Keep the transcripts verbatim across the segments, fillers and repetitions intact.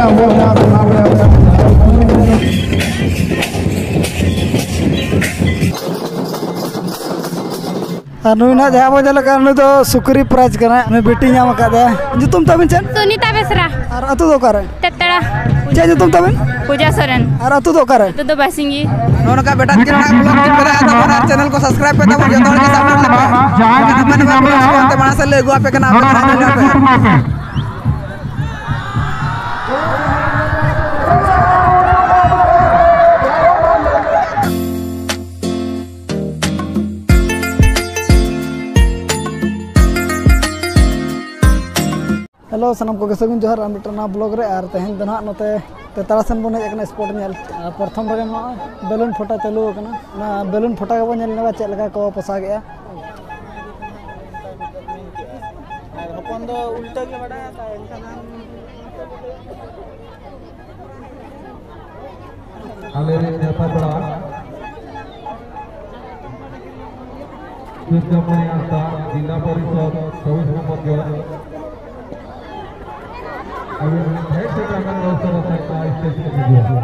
ᱟᱨ ᱱᱩᱭ ᱱᱟᱜ ᱡᱟᱦᱟᱸ ᱵᱚᱱ ᱧᱮᱞᱮᱫ ᱠᱟᱱ, ᱱᱩᱭ ᱫᱚ ᱥᱩᱠᱨᱤ ᱯᱨᱟᱭᱤᱡᱽ ᱠᱟᱱᱟᱭ, ᱱᱩᱭ ᱵᱤᱴᱤ ᱧᱟᱢ ᱟᱠᱟᱫᱟᱭ᱾ ᱧᱩᱛᱩᱢ ᱛᱟᱵᱤᱱ ᱪᱮᱫ? ᱥᱩᱱᱤᱛᱟ ᱵᱮᱥᱨᱟ᱾ ᱟᱨ ᱟᱹᱛᱩ ᱫᱚ ᱚᱠᱟᱨᱮ? ᱛᱮᱛᱲᱟ᱾ ᱪᱮᱫ ᱧᱩᱛᱩᱢ ᱛᱟᱵᱤᱱ? ᱯᱩᱡᱟ ᱥᱚᱨᱮᱱ᱾ ᱟᱨ ᱟᱹᱛᱩ ᱫᱚ ᱚᱠᱟᱨᱮ? ᱟᱹᱛᱩ ᱫᱚ ᱵᱟᱥᱤᱝᱜᱤ᱾ ᱱᱚᱜᱼᱚ ᱱᱚᱝᱠᱟ ᱵᱮᱴᱟ ᱪᱮᱫ ᱱᱟᱜ vlog ᱪᱮᱫ ᱵᱮᱱᱟᱜ ᱛᱟᱵᱚᱱᱟ, channel ᱠᱚ subscribe ᱯᱮ ᱛᱟᱵᱚᱱ, ᱡᱚᱛᱚ ᱦᱚᱲ ᱜᱮ support ᱞᱮᱯᱮ᱾ ᱡᱟᱦᱟᱸᱭ ᱡᱩᱫᱤ ᱱᱟᱯᱟᱭ ᱧᱟᱢ ᱱᱟᱯᱟᱭ ᱞᱮᱭᱟ, ᱠᱚ ᱟᱯᱮ ᱢᱟᱲᱟᱝ ᱥᱮᱫ ᱞᱮ ᱟᱹᱜᱩ ᱟᱯᱮ ᱠᱟᱱᱟ, ᱟᱯᱮ ᱱᱚᱰᱮ ᱠᱚ ᱦᱟᱱᱟ ᱦᱟᱱᱟ ᱯᱮ᱾ ᱧᱩᱛᱩᱢ ᱟᱯᱮ᱾ Hello, ᱥᱟᱱᱟᱢ ᱠᱚᱜᱮ ᱥᱟᱹᱜᱩᱱ ᱡᱚᱦᱟᱨ ᱟᱨ ᱢᱤᱫᱴᱟᱝ ᱱᱟᱣᱟ vlog ᱨᱮ᱾ ᱟᱨ ᱛᱮᱦᱮᱧ ᱫᱚ ᱱᱟᱦᱟᱜ ᱱᱚᱛᱮ ᱛᱮᱛᱟᱲᱟ ᱥᱮᱱ ᱵᱚᱱ ᱦᱮᱡ ᱟᱠᱟᱱᱟ sport ᱧᱮᱞ᱾ ᱟᱨ ᱯᱨᱚᱛᱷᱚᱢ ᱨᱮᱜᱮ ᱱᱚᱜᱼᱚᱭ balloon ᱯᱷᱚᱴᱟ ᱪᱟᱹᱞᱩ ᱟᱠᱟᱱᱟ, ᱚᱱᱟ balloon ᱯᱷᱚᱴᱟ ᱜᱮᱵᱚᱱ ᱧᱮᱞ ᱧᱚᱜᱟ ᱪᱮᱫ ᱞᱮᱠᱟ ᱠᱚ ᱯᱚᱥᱟᱜᱮᱜᱼᱟ᱾ ᱟᱨ ᱦᱚᱯᱚᱱ ᱫᱚ ᱩᱞᱴᱟᱹ ᱜᱮ ᱵᱟᱰᱟᱭᱟ, ᱮᱱᱠᱷᱟᱱ ᱟᱞᱮᱨᱮᱱ ᱱᱮᱛᱟ ᱯᱮᱲᱟ ᱥᱩᱨᱡᱚᱢᱚᱬᱤ ᱦᱟᱸᱥᱫᱟ, ᱡᱤᱞᱟ ᱯᱚᱨᱤᱥᱚᱫ ᱪᱚᱵᱵᱤᱥ ᱱᱚᱢᱵᱚᱨ ᱡᱚᱱ, ᱟᱹᱵᱤᱱ ᱦᱮᱡ ᱥᱮᱴᱮᱨ ᱟᱠᱟᱱ ᱫᱚ ᱩᱥᱟᱹᱨᱟ ᱥᱟᱺᱦᱤᱡ ᱱᱚᱣᱟ stage ᱨᱮ ᱦᱤᱡᱩᱜᱼᱟ᱾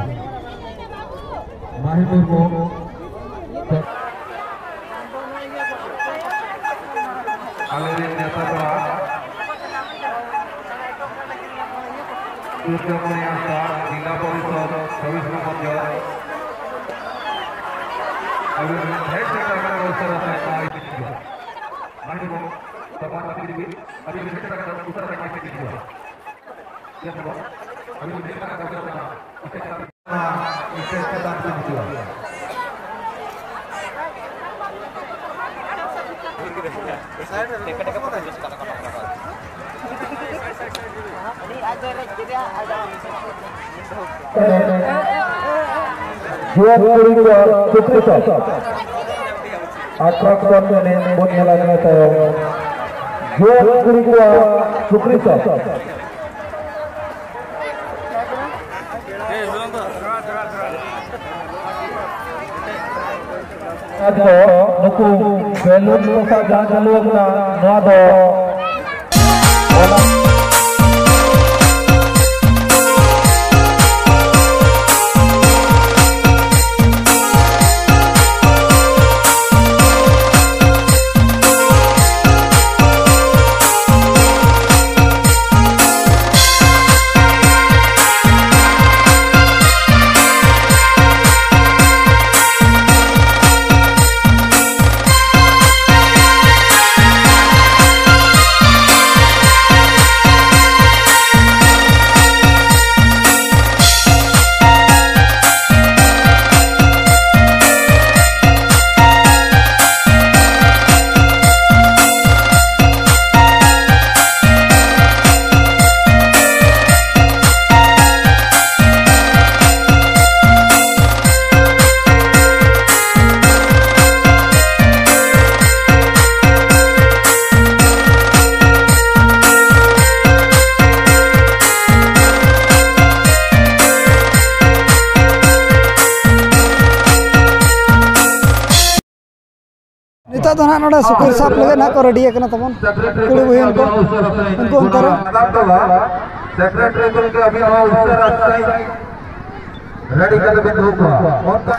ᱢᱟᱦᱤ ᱢᱩᱨᱢᱩ, ᱟᱞᱮᱨᱮᱱ ᱱᱮᱛᱟ ᱯᱮᱲᱟ ᱥᱩᱨᱡᱚᱢᱚᱬᱤ ᱦᱟᱸᱥᱫᱟ, ᱡᱤᱞᱟ ᱯᱚᱨᱤᱥᱚᱫ ᱪᱚᱵᱵᱤᱥ ᱱᱚᱢᱵᱚᱨ ᱡᱚᱱ, ᱟᱹᱵᱤᱱ ᱦᱮᱡ ᱥᱮᱴᱮᱨ ᱟᱠᱟᱱ ᱩᱥᱟᱹᱨᱟ ᱥᱟᱺᱦᱤᱡ ᱱᱚᱣᱟ stage ᱨᱮ ᱦᱤᱡᱩᱜᱼᱟ᱾ ᱢᱟᱦᱤ ᱢᱩᱨᱢᱩ, ᱛᱚᱯᱟ ᱠᱟᱛᱮ ᱡᱩᱫᱤ ᱟᱹᱵᱤᱱ ᱦᱮᱡ ᱥᱮᱴᱮᱨ ᱟᱠᱟᱱ ᱩᱥᱟᱹᱨᱟ ᱥᱟᱺᱦᱤᱡ ᱱᱚᱣᱟ stage ᱨᱮ ᱦᱤᱡᱩᱜᱼᱟ᱾ ᱢᱤᱫᱴᱮᱱ ᱪᱮᱛᱟᱱ ᱥᱮᱫ ᱦᱤᱡᱩᱜᱼᱟ᱾ ᱡᱩᱣᱟᱹᱱ ᱠᱩᱲᱤ ᱠᱚᱣᱟᱜ ᱥᱩᱠᱨᱤ ᱥᱟᱵ᱾ ᱟᱠᱷᱲᱟ ᱠᱚ ᱮᱱᱮᱡ ᱵᱚᱱ ᱧᱮᱞᱟ ᱤᱱᱟᱹ ᱛᱟᱭᱚᱢ᱾ ᱡᱩᱣᱟᱹᱱ ᱠᱩᱲᱤ ᱠᱚᱣᱟᱜ ᱥᱩᱠᱨᱤ ᱥᱟᱵ᱾ ᱟᱫᱚ ᱱᱩᱠᱩ balloon ᱠᱚ ᱥᱟᱵ ᱡᱟᱦᱟᱸ ᱪᱟᱹᱞᱩ ᱟᱠᱟᱱᱟ, ᱱᱚᱣᱟ ᱫᱚ ᱚᱱᱟ ᱟᱫᱚ ᱱᱟᱦᱟᱜ ᱱᱚᱰᱮ ᱥᱩᱠᱨᱤ ᱥᱟᱵ ᱞᱟᱹᱜᱤᱫ ᱱᱟᱦᱟᱜ ᱠᱚ ᱨᱮᱰᱤ ᱟᱠᱟᱱᱟ ᱛᱟᱵᱚᱱ ᱠᱩᱲᱤ ᱵᱩᱦᱤᱱ ᱠᱚ, ᱩᱱᱠᱩ ᱚᱱᱛᱮ ᱨᱮ᱾ ᱥᱮᱠᱨᱮᱴᱟᱨᱤ ᱠᱚ ᱟᱹᱵᱤᱱ ᱦᱚᱸ ᱩᱥᱟᱹᱨᱟ ᱥᱟᱺᱦᱤᱡ ᱨᱮᱰᱤ ᱠᱟᱛᱮ ᱵᱤᱱ ᱫᱩᱲᱩᱵ ᱠᱚᱜᱼᱟ᱾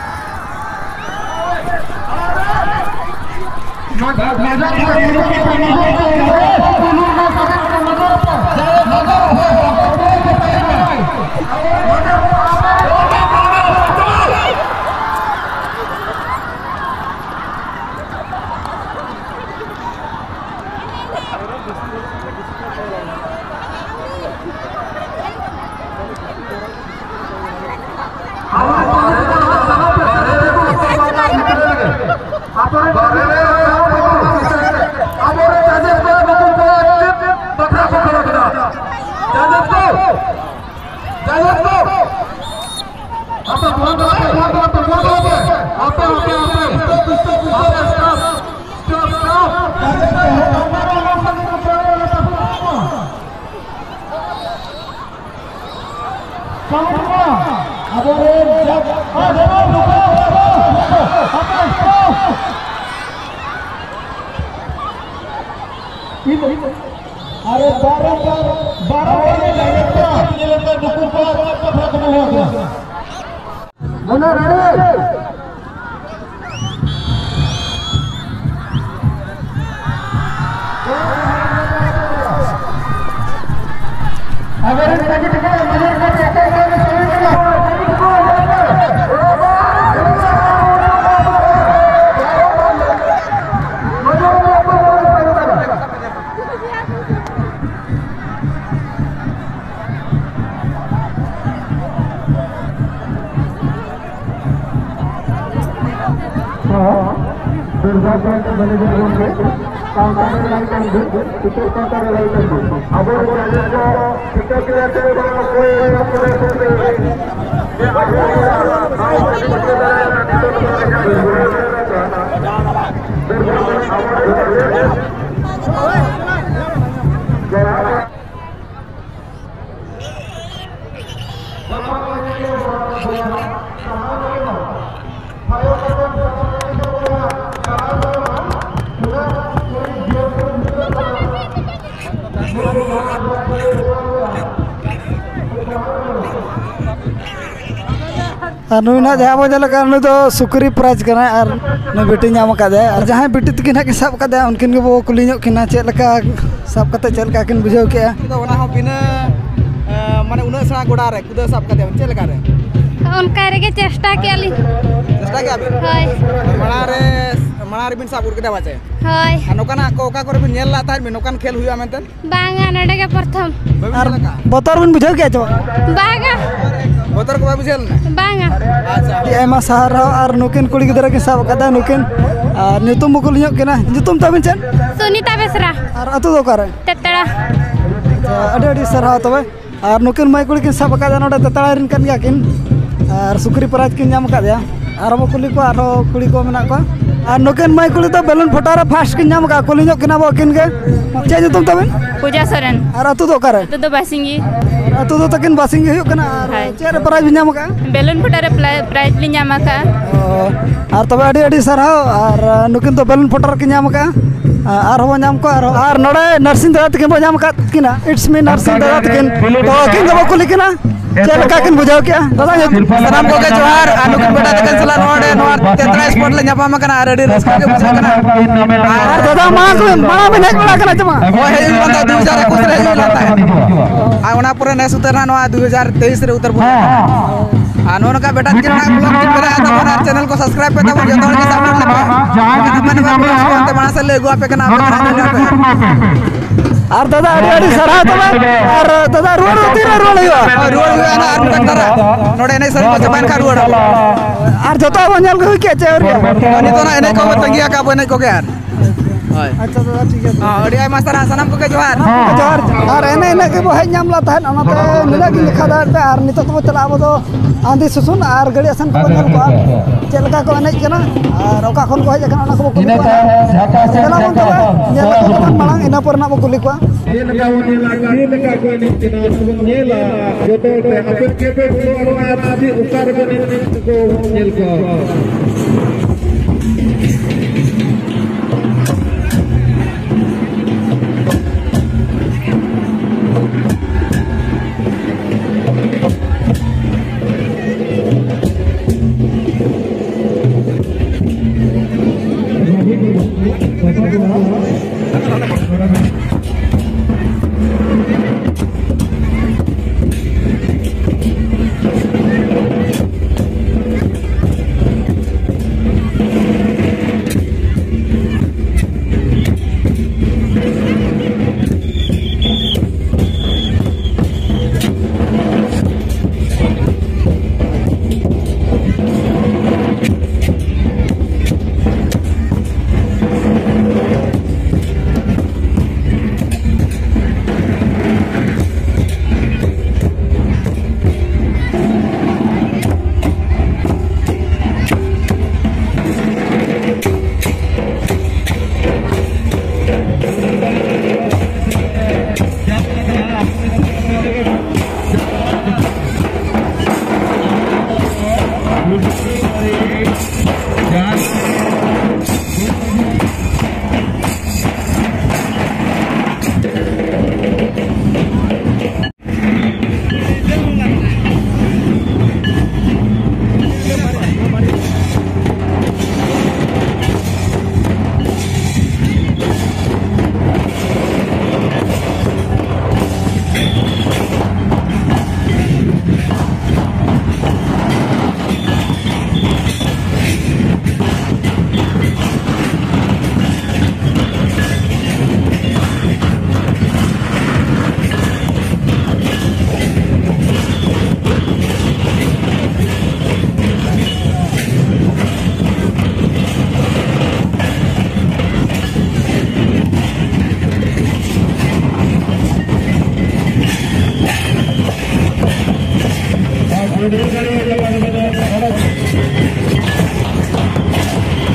ᱟᱵᱚᱨᱮᱱ ᱡᱟᱹᱛ-, ᱟᱨᱮ ᱵᱟᱨᱚ ᱵᱟᱨ, ᱵᱟᱨᱚ ᱵᱟᱨ ᱧᱮᱞ ᱠᱚ, ᱱᱩᱠᱩ ᱠᱚ ᱠᱟᱛᱷᱟ ᱠᱚ ᱢᱮᱱᱟ᱾ ᱢᱚᱱᱮ ᱨᱮ ᱫᱩᱨᱜᱟ ᱯᱮᱱᱴ ᱢᱮᱱᱮᱡᱟᱨ ᱜᱚᱢᱠᱮ, ᱠᱟᱣᱩᱱᱴᱟᱨ ᱨᱮ ᱞᱟᱭᱤᱱ ᱛᱟᱦᱮᱱ ᱵᱤᱱ, ᱴᱤᱠᱤᱴ ᱠᱟᱣᱩᱱᱴᱟᱨ ᱨᱮ ᱞᱟᱭᱤᱱ ᱛᱟᱦᱮᱱ ᱵᱤᱱ᱾ ᱟᱵᱚ ᱨᱮᱱ ᱡᱟᱦᱟᱸᱭ ᱠᱚ ᱴᱷᱤᱠᱟᱹ ᱠᱮᱫᱟ ᱥᱮ ᱵᱟᱝ, ᱚᱠᱚᱭ ᱚᱠᱚᱭ ᱥᱮ ᱟᱨ ᱱᱩᱭ ᱱᱟᱜ ᱡᱟᱦᱟᱸ ᱵᱚ ᱧᱮᱞ ᱠᱟᱜ, ᱱᱩᱭ ᱫᱚ ᱥᱩᱠᱨᱤ ᱯᱨᱟᱭᱤᱡᱽ ᱠᱟᱱᱟᱭ ᱟᱨ ᱱᱩᱭ ᱵᱤᱴᱤ ᱧᱟᱢ ᱟᱠᱟᱫᱮᱭᱟ᱾ ᱟᱨ ᱡᱟᱦᱟᱸᱭ ᱵᱤᱴᱤ ᱛᱟᱹᱠᱤᱱ ᱦᱟᱸᱜ ᱠᱤᱱ ᱥᱟᱵ ᱟᱠᱟᱫᱮᱭᱟ, ᱩᱱᱠᱤᱱ ᱜᱮᱵᱚ ᱠᱩᱞᱤ ᱧᱚᱜ ᱠᱤᱱᱟ ᱪᱮᱫ ᱞᱮᱠᱟ ᱥᱟᱵ ᱠᱟᱛᱮ ᱪᱮᱫ ᱞᱮᱠᱟ ᱠᱤᱱ ᱵᱩᱡᱷᱟᱹᱣ ᱠᱮᱜᱼᱟ᱾ ᱟᱫᱚ ᱚᱱᱟ ᱦᱚᱸ ᱵᱤᱱᱟᱹ, ᱮ, ᱢᱟᱱᱮ ᱩᱱᱟᱹᱜ ᱥᱮᱬᱟ ᱜᱚᱰᱟ ᱨᱮ ᱠᱩᱫᱟᱹ ᱥᱟᱵ ᱠᱟᱛᱮ ᱪᱮᱫ ᱞᱮᱠᱟ ᱨᱮ? ᱚᱱᱠᱟ ᱨᱮᱜᱮ ᱪᱮᱥᱴᱟ ᱠᱮᱜᱼᱟ ᱞᱤᱧ᱾ ᱪᱮᱥᱴᱟ ᱠᱮᱜᱼᱟ ᱵᱤᱱ? ᱦᱳᱭ᱾ ᱢᱟᱲᱟᱝ ᱨᱮ, ᱢᱟᱲᱟᱝ ᱨᱮᱵᱤᱱ ᱥᱟᱵ ᱜᱚᱫ ᱠᱮᱫᱟ ᱵᱟᱪᱮ? ᱦᱳᱭ᱾ ᱟᱨ ᱱᱚᱝᱠᱟᱱᱟᱜ ᱠᱚ ᱚᱠᱟ ᱠᱚᱨᱮ ᱵᱤᱱ ᱧᱮᱞ ᱞᱟᱜ ᱛᱟᱦᱮᱸᱫ ᱵᱤᱱ, ᱱᱚᱝᱠᱟᱱ ᱠᱷᱮᱞ ᱦᱩᱭᱩᱜᱼᱟ ᱢᱮᱱᱛᱮ? ᱵᱟᱝᱟ, ᱱᱚᱰᱮ ᱜᱮ ᱯᱨᱚᱛᱷᱚᱢ᱾ ᱵᱟᱹᱵᱤᱱ ᱟᱨ ᱧᱮᱞ ᱟᱠᱟᱫᱼᱟ? ᱵᱚᱛᱚᱨ ᱵᱤᱱ ᱵᱩᱡᱷᱟᱹᱣ ᱠᱮᱜᱼᱟ ᱪᱮ ᱵᱟᱝ? ᱵᱟᱝᱟ᱾ ᱵᱚᱛᱚᱨ ᱠᱚ ᱵᱟᱭ ᱵᱩᱡᱷᱟᱹᱣ ᱞᱮᱱᱟ? ᱵᱟᱝᱟ᱾ ᱟᱪᱪᱷᱟ᱾ ᱟᱹᱰᱤ ᱟᱭᱢᱟ ᱥᱟᱨᱦᱟᱣ᱾ ᱟᱨ ᱱᱩᱠᱤᱱ ᱠᱩᱲᱤ ᱜᱤᱫᱽᱨᱟᱹ ᱠᱤᱱ ᱥᱟᱵ ᱟᱠᱟᱫᱟ, ᱱᱩᱠᱤᱱ, ᱟᱨ ᱧᱩᱛᱩᱢ ᱵᱟᱠᱚ ᱞᱟᱹᱭᱚᱜ ᱠᱟᱱᱟ᱾ ᱧᱩᱛᱩᱢ ᱛᱟᱵᱤᱱ ᱪᱮᱫ? ᱥᱩᱱᱤᱛᱟ ᱵᱮᱥᱨᱟ᱾ ᱟᱨ ᱟᱹᱛᱩ ᱫᱚ ᱚᱠᱟᱨᱮ? ᱛᱮᱛᱲᱟ᱾ ᱟᱪᱪᱷᱟ, ᱟᱹᱰᱤ ᱟᱹᱰᱤ ᱥᱟᱨᱦᱟᱣ ᱛᱚᱵᱮ᱾ ᱟᱨ ᱱᱩᱠᱤᱱ ᱢᱟᱹᱭ ᱠᱩᱲᱤ ᱠᱤᱱ ᱥᱟᱵ ᱟᱠᱟᱫᱟ, ᱱᱚᱰᱮ ᱛᱮᱛᱲᱟ ᱨᱮᱱ ᱠᱟᱱ ᱜᱮᱭᱟ ᱠᱤᱱ᱾ ᱟᱨ ᱥᱩᱠᱨᱤ ᱯᱨᱟᱭᱤᱡᱽ ᱠᱤᱱ ᱧᱟᱢ ᱟᱠᱟᱫᱮᱭᱟ᱾ ᱟᱨ ᱵᱚ ᱠᱩᱞᱤ ᱠᱚᱣᱟ, ᱟᱨᱦᱚᱸ ᱠᱩᱲᱤ ᱠᱚ ᱢᱮᱱᱟᱜ ᱠᱚᱣᱟ᱾ ᱟᱨ ᱱᱩᱠᱤᱱ ᱢᱟᱹᱭ ᱠᱩᱲᱤ ᱫᱚ ᱵᱮᱞᱩᱱ ᱯᱷᱚᱴᱟ ᱨᱮ ᱯᱷᱟᱥᱴ ᱠᱤᱱ ᱧᱟᱢ ᱟᱠᱟᱫᱼᱟ᱾ ᱠᱩᱞᱤ ᱧᱚᱜ ᱠᱤᱱᱟ ᱵᱚ ᱟᱹᱠᱤᱱ ᱜᱮ᱾ ᱪᱮᱫ ᱧᱩᱛᱩᱢ ᱛᱟᱵᱤᱱ? ᱯᱩᱡᱟ ᱥᱚᱨᱮᱱ᱾ ᱟᱨ ᱟᱹᱛᱩ ᱫᱚ ᱚᱠᱟᱨᱮ? ᱟᱹᱛᱩ ᱫᱚ ᱵᱟᱥᱤᱝᱜᱤ᱾ ᱟᱨ ᱟᱹᱛᱩ ᱫᱚ ᱛᱟᱹᱠᱤᱱ ᱵᱟᱥᱤᱝᱜᱤ ᱦᱩᱭᱩᱜ ᱠᱟᱱᱟ᱾ ᱟᱨ ᱦᱳᱭ᱾ ᱪᱮᱫ ᱨᱮ ᱯᱨᱟᱭᱤᱡᱽ ᱵᱤᱱ ᱧᱟᱢ ᱟᱠᱟᱫᱼᱟ? ᱵᱮᱞᱩᱱ ᱯᱷᱚᱴᱟ ᱨᱮ ᱯᱞᱟᱭ-, ᱯᱨᱟᱭᱤᱡᱽ ᱞᱤᱧ ᱧᱟᱢ ᱟᱠᱟᱫᱼᱟ᱾ ᱚ, ᱟᱨ ᱛᱚᱵᱮ ᱟᱹᱰᱤ ᱟᱹᱰᱤ ᱥᱟᱨᱦᱟᱣ᱾ ᱟᱨ ᱱᱩᱠᱤᱱ ᱫᱚ ᱵᱮᱞᱩᱱ ᱯᱷᱚᱴᱟ ᱨᱮᱠᱤᱱ ᱧᱟᱢ ᱟᱠᱟᱫᱼᱟ᱾ ᱟᱨᱦᱚᱸ ᱵᱚ ᱧᱟᱢ ᱠᱚᱣᱟ ᱟᱨᱦᱚᱸ᱾ ᱟᱨ ᱱᱚᱰᱮ ᱱᱟᱨᱥᱤᱝ ᱫᱟᱫᱟ ᱛᱟᱹᱠᱤᱱ ᱵᱚ ᱧᱟᱢ ᱟᱠᱟᱫ ᱠᱤᱱᱟ᱾ It's me ᱱᱟᱨᱥᱤᱝ ᱫᱟᱫᱟ ᱛᱟᱹᱠᱤᱱ᱾ ᱛᱚ ᱟᱹᱠᱤᱱ ᱜᱮᱵᱚ ᱠᱩᱞᱤ ᱠᱤᱱᱟ ᱪᱮᱫ ᱞᱮᱠᱟ ᱠᱤᱱ ᱵᱩᱡᱷᱟᱹᱣ ᱠᱮᱜᱼᱟ? ᱫᱟᱫᱟ, ᱥᱟᱱᱟᱢ ᱠᱚᱜᱮ ᱡᱚᱦᱟᱨ᱾ ᱟᱨ ᱱᱩᱠᱤᱱ ᱵᱮᱴᱟ ᱛᱟᱹᱠᱤᱱ ᱥᱟᱞᱟᱜ ᱱᱚᱰᱮ ᱱᱚᱣᱟ ᱛᱮᱛᱲᱟ ᱥᱯᱳᱨᱴ ᱞᱮ ᱧᱟᱯᱟᱢ ᱟᱠᱟᱱᱟ ᱟᱨ ᱟᱹᱰᱤ ᱨᱟᱹᱥᱠᱟᱹ ᱜᱮ ᱵᱩᱡᱷᱟᱹᱜ ᱠᱟᱱᱟ᱾ ᱟᱨ ᱫᱟᱫᱟ, ᱢᱟᱲᱟᱝ ᱠᱷᱚᱱ, ᱢᱟᱲᱟᱝ ᱵᱤᱱ ᱦᱮᱡ ᱵᱟᱲᱟ ᱟᱠᱟᱱᱟ ᱪᱮ ᱵᱟᱝ? ᱦᱳᱭ, ᱦᱮᱡ ᱦᱩᱭ ᱞᱮᱱᱟ ᱫᱩ ᱦᱟᱡᱟᱨ ᱮᱠᱩᱥ ᱨᱮ ᱦᱮᱡ ᱦᱩᱭ ᱞᱮᱱ ᱛᱟᱦᱮᱸᱫ᱾ ᱟᱨ ᱚᱱᱟ ᱯᱚᱨᱮ ᱱᱮᱥ ᱩᱛᱟᱹᱨ ᱱᱟᱜ ᱱᱚᱣᱟ ᱫᱩ ᱦᱟᱡᱟᱨ ᱛᱮᱭᱤᱥ ᱨᱮ ᱩᱛᱟᱹᱨ ᱵᱚᱱ᱾ ᱟᱨ ᱱᱚᱜᱼᱚ ᱱᱚᱝᱠᱟ ᱵᱮᱴᱟ ᱛᱟᱹᱠᱤᱱ ᱱᱟᱜ ᱵᱞᱚᱜ ᱠᱤᱱ ᱵᱮᱱᱟᱣᱮᱫ ᱛᱟᱵᱚᱱᱟ ᱟᱨ ᱪᱮᱱᱮᱞ ᱠᱚ ᱥᱟᱵᱥᱠᱨᱟᱭᱤᱵ ᱯᱮ ᱛᱟᱵᱚᱱ, ᱡᱚᱛᱚ ᱦᱚᱲ ᱜᱮ ᱥᱟᱯᱳᱨᱴ ᱞᱮᱯᱮ᱾ ᱟᱨ ᱱᱟᱯᱟᱭ ᱱᱟᱯᱟᱭ ᱵᱞᱚᱜ ᱠᱚ ᱚᱱᱛᱮ ᱢᱟᱲᱟᱝ ᱥᱮᱫ ᱞᱮ ᱟᱹᱜᱩ ᱟᱯᱮ ᱠᱟᱱᱟ, ᱟᱯᱮ ᱠᱚ ᱧᱮᱞ ᱯᱮ᱾ ᱟᱨ ᱫᱟᱫᱟ, ᱟᱹᱰᱤ ᱟᱹᱰᱤ ᱥᱟᱨᱦᱟᱣ ᱛᱚᱵᱮ᱾ ᱟᱨ ᱫᱟᱫᱟ, ᱨᱩᱣᱟᱹᱲ ᱫᱚ ᱛᱤᱨᱮ ᱨᱩᱣᱟᱹᱲ ᱦᱩᱭᱩᱜᱼᱟ? ᱦᱳᱭ, ᱨᱩᱣᱟᱹᱲ ᱦᱩᱭᱩᱜᱼᱟ ᱱᱟᱜ ᱟᱨ ᱢᱤᱫᱴᱟᱝ ᱫᱷᱟᱨᱟ᱾ ᱱᱚᱰᱮ ᱮᱱᱮᱡ ᱥᱮᱨᱮᱧ ᱠᱚ ᱪᱟᱵᱟᱭᱮᱱ ᱠᱷᱟᱱ ᱨᱩᱣᱟᱹᱲ ᱟᱵᱚ᱾ ᱟᱨ ᱡᱚᱛᱚ ᱵᱚᱱ ᱧᱮᱞ ᱟᱹᱜᱩ ᱠᱮᱫ ᱪᱮ ᱟᱹᱣᱨᱤ? ᱱᱤᱛᱚᱜ ᱱᱟᱜ ᱮᱱᱮᱡ ᱠᱚ ᱛᱟᱺᱜᱤ ᱟᱠᱟᱫ ᱵᱚ, ᱮᱱᱮᱡ ᱠᱚᱜᱮ ᱟᱨ᱾ ᱦᱳᱭ᱾ ᱟᱪᱪᱷᱟ ᱫᱟᱫᱟ, ᱴᱷᱤᱠ ᱜᱮᱭᱟ᱾ ᱦᱚᱸ, ᱟᱹᱰᱤ ᱟᱭᱢᱟ ᱥᱟᱨᱦᱟᱣ ᱥᱟᱱᱟᱢ ᱠᱚᱜᱮ, ᱡᱚᱦᱟᱨ᱾ ᱦᱚᱸ, ᱡᱚᱦᱟᱨ᱾ ᱟᱨ ᱮᱱᱮᱡ ᱮᱱᱮᱡ ᱜᱮᱵᱚ ᱦᱮᱡ ᱧᱟᱢ ᱞᱮᱫ ᱛᱟᱦᱮᱸᱫ, ᱚᱱᱟᱛᱮ ᱱᱤᱱᱟᱹᱜ ᱜᱤᱧ ᱫᱮᱠᱷᱟᱣ ᱫᱟᱲᱮᱭᱟᱜ ᱯᱮ᱾ ᱟᱨ ᱱᱤᱛᱚᱜ ᱫᱚᱵᱚ ᱪᱟᱞᱟᱜᱼᱟ ᱟᱵᱚ ᱫᱚ ᱟᱸᱫᱤ ᱥᱩᱥᱩᱱ ᱟᱨ ᱜᱟᱹᱲᱤ ᱟᱥᱮᱱ ᱠᱚᱵᱚ ᱧᱮᱞ ᱠᱚᱣᱟ, ᱪᱮᱫ ᱞᱮᱠᱟ ᱠᱚ ᱮᱱᱮᱡ ᱠᱟᱱᱟ ᱟᱨ ᱚᱠᱟ ᱠᱷᱚᱱ ᱠᱚ ᱦᱮᱡ ᱟᱠᱟᱱᱟ, ᱚᱱᱟ ᱠᱚᱵᱚ ᱠᱩᱞᱤ ᱠᱚᱣᱟ ᱱᱟᱦᱟᱜ᱾ ᱫᱮᱞᱟ ᱵᱚᱱ ᱛᱚᱵᱮ, ᱧᱮᱞ ᱞᱮᱠᱚ ᱠᱷᱟᱱ ᱢᱟᱲᱟᱝ, ᱤᱱᱟᱹ ᱯᱚᱨᱮ ᱱᱟᱜ ᱵᱚ ᱠᱩᱞᱤ ᱠᱚᱣᱟ᱾ ᱪᱮᱫ ᱞᱮᱠᱟ ᱵᱚᱱ ᱧᱮᱞᱟ, ᱪᱮᱫ ᱞᱮᱠᱟ ᱠᱚ ᱮᱱᱮᱡ ᱠᱟᱱᱟ, ᱚᱱᱟ ᱵᱚᱱ ᱧᱮᱞᱟ᱾ ᱡᱚᱛᱚ ᱦᱚᱲ ᱛᱮ ᱟᱯᱮ ᱠᱮᱯᱮ ᱵᱚᱞᱚᱜ ᱟᱨ ᱪᱮᱫ ᱚᱠᱟ ᱨᱮᱵᱚᱱ ᱮᱱᱮᱡ ᱠᱚ ᱧᱮᱞ ᱠᱚᱣᱟ᱾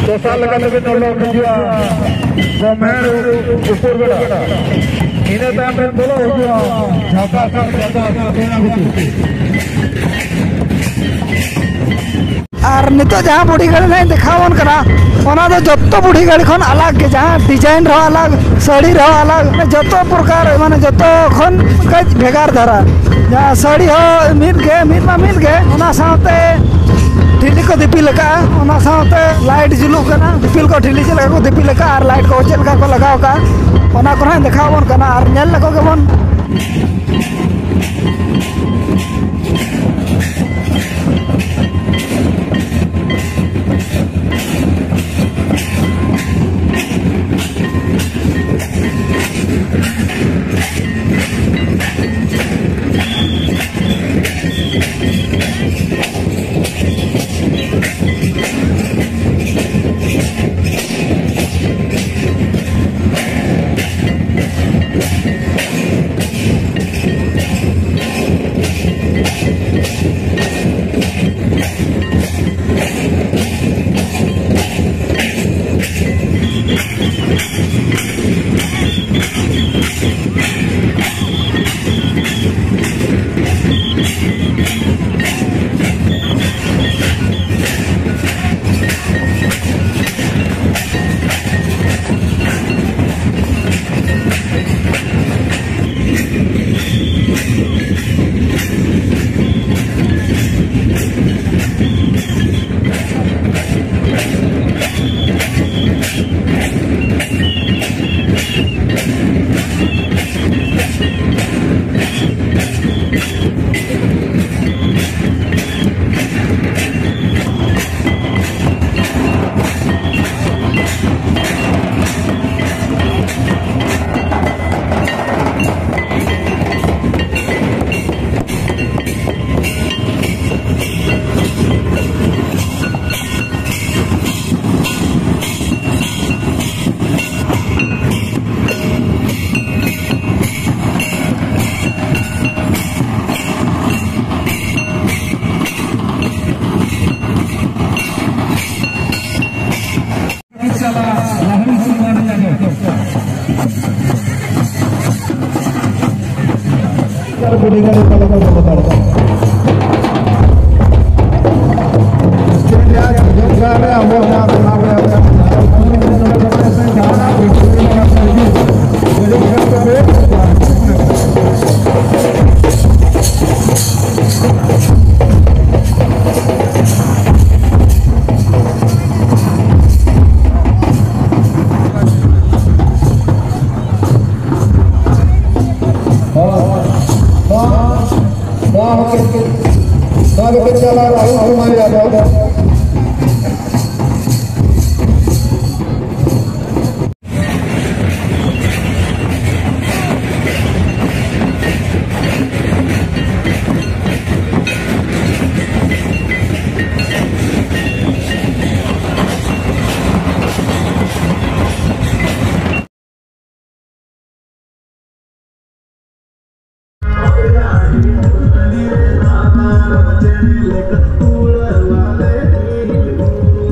ᱫᱚᱥᱟᱨ ᱞᱮᱠᱟ ᱛᱮᱵᱤᱱ ᱚᱰᱚᱠ ᱦᱤᱡᱩᱜᱼᱟ ᱜᱚᱢᱦᱮᱲ ᱩᱯᱚᱨ ᱵᱮᱲᱟ᱾ ᱤᱱᱟᱹ ᱛᱟᱭᱚᱢ ᱵᱤᱱ ᱵᱚᱞᱚ ᱦᱤᱡᱩᱜᱼᱟ ᱡᱷᱟᱠᱟᱥ ᱟᱨ ᱡᱷᱟᱠᱟᱥ ᱵᱮᱲᱟ ᱵᱷᱤᱛᱤᱨ᱾ ᱟᱨ ᱱᱤᱛᱚᱜ ᱡᱟᱦᱟᱸ ᱵᱩᱰᱷᱤ ᱜᱟᱹᱲᱤ ᱱᱟᱜ ᱤᱧ ᱫᱮᱠᱷᱟᱣ ᱟᱵᱚᱱ ᱠᱟᱱᱟ, ᱚᱱᱟ ᱫᱚ ᱡᱚᱛᱚ ᱵᱩᱰᱷᱤ ᱜᱟᱹᱲᱤ ᱠᱷᱚᱱ ᱟᱞᱟᱜᱽ ᱜᱮ, ᱡᱟᱦᱟᱸ design ᱨᱮᱦᱚᱸ ᱟᱞᱟᱜᱽ, ᱥᱟᱹᱲᱤ ᱨᱮᱦᱚᱸ ᱟᱞᱟᱜᱽ, ᱢᱟᱱᱮ ᱡᱚᱛᱚ ᱯᱨᱚᱠᱟᱨ, ᱢᱟᱱᱮ ᱡᱚᱛᱚ ᱠᱷᱚᱱ ᱠᱟᱹᱡ ᱵᱷᱮᱜᱟᱨ ᱫᱷᱟᱨᱟ᱾ ᱡᱟᱦᱟᱸ ᱥᱟᱹᱲᱤ ᱦᱚᱸ ᱢᱤᱫ ᱜᱮ, ᱢᱤᱫ ᱢᱟ ᱢᱤᱫ ᱜᱮ, ᱚᱱᱟ ᱥᱟᱶᱛᱮ ᱴᱷᱤᱞᱤ ᱠᱚ ᱫᱤᱯᱤᱞ ᱟᱠᱟᱫᱼᱟ, ᱚᱱᱟ ᱥᱟᱶᱛᱮ light ᱡᱩᱞᱩᱜ ᱠᱟᱱᱟ, ᱫᱤᱯᱤᱞ ᱠᱚ ᱴᱷᱤᱞᱤ ᱪᱮᱫ ᱞᱮᱠᱟ ᱠᱚ ᱫᱤᱯᱤᱞ ᱟᱠᱟᱫᱼᱟ ᱟᱨ light ᱠᱚ ᱪᱮᱫ ᱞᱮᱠᱟ ᱠᱚ ᱞᱟᱜᱟᱣ ᱟᱠᱟᱫᱼᱟ, ᱚᱱᱟ ᱠᱚ ᱱᱟᱜ ᱤᱧ ᱫᱮᱠᱷᱟᱣ ᱟᱵᱚᱱ ᱠᱟᱱᱟ ᱟᱨ ᱧᱮᱞ ᱞᱮᱠᱚ ᱜᱮᱵᱚᱱ᱾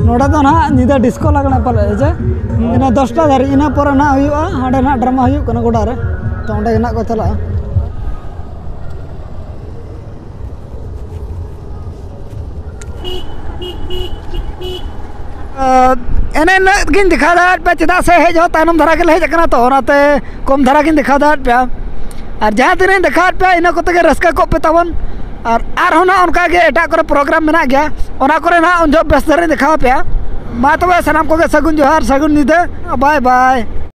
ᱱᱚᱰᱮ ᱫᱚ ᱱᱟᱦᱟᱜ ᱧᱤᱫᱟᱹ ᱰᱤᱥᱠᱳ ᱞᱟᱜᱽᱬᱮ ᱯᱟᱞᱮ ᱦᱮᱸ ᱪᱮ? ᱤᱱᱟᱹ ᱫᱚᱥᱴᱟ ᱫᱷᱟᱹᱨᱤᱡ, ᱤᱱᱟᱹ ᱯᱚᱨᱮ ᱱᱟᱦᱟᱜ ᱦᱩᱭᱩᱜᱼᱟ, ᱦᱟᱸᱰᱮ ᱱᱟᱦᱟᱜ ᱰᱨᱟᱢᱟ ᱦᱩᱭᱩᱜ ᱠᱟᱱᱟ ᱜᱚᱰᱟ ᱨᱮ, ᱛᱚ ᱚᱸᱰᱮ ᱜᱮ ᱱᱟᱦᱟᱜ ᱠᱚ ᱪᱟᱞᱟᱜᱼᱟ᱾ ᱮᱱᱮ ᱤᱱᱟᱹᱜ ᱜᱤᱧ ᱫᱮᱠᱷᱟᱣ ᱫᱟᱲᱮᱭᱟᱫ ᱯᱮᱭᱟ, ᱪᱮᱫᱟᱜ ᱥᱮ ᱦᱮᱡ ᱦᱚᱸ ᱛᱟᱭᱱᱚᱢ ᱫᱷᱟᱨᱟ ᱜᱮᱞᱮ ᱦᱮᱡ ᱟᱠᱟᱱᱟ, ᱛᱚ ᱚᱱᱟᱛᱮ ᱠᱚᱢ ᱫᱷᱟᱨᱟ ᱜᱤᱧ ᱫᱮᱠᱷᱟᱣ ᱫᱟᱲᱮᱭᱟᱫ ᱯᱮᱭᱟ᱾ ᱟᱨ ᱡᱟᱦᱟᱸ ᱛᱤᱱᱟᱹᱜ ᱤᱧ ᱫᱮᱠᱷᱟᱣᱟᱫ ᱯᱮᱭᱟ, ᱤᱱᱟᱹ ᱠᱚᱛᱮ ᱜᱮ ᱨᱟᱹᱥᱠᱟᱹ ᱠᱚᱜ ᱯᱮ ᱛᱟᱵᱚᱱ᱾ ᱟᱨ ᱟᱨᱦᱚᱸ ᱱᱟᱦᱟᱜ ᱚᱱᱠᱟ ᱜᱮ ᱮᱴᱟᱜ ᱠᱚᱨᱮ ᱯᱨᱳᱜᱨᱟᱢ ᱢᱮᱱᱟᱜ ᱜᱮᱭᱟ, ᱚᱱᱟ ᱠᱚᱨᱮ ᱱᱟᱦᱟᱜ ᱩᱱ ᱡᱚᱦᱚᱜ ᱵᱮᱥ ᱫᱷᱟᱨᱟᱧ ᱫᱮᱠᱷᱟᱣ ᱟᱯᱮᱭᱟ᱾ ᱢᱟ ᱛᱚᱵᱮ ᱥᱟᱱᱟᱢ ᱠᱚᱜᱮ ᱥᱟᱹᱜᱩᱱ ᱡᱚᱦᱟᱨ, ᱥᱟᱹᱜᱩᱱ ᱧᱤᱫᱟᱹ, ᱵᱟᱭ ᱵᱟᱭ᱾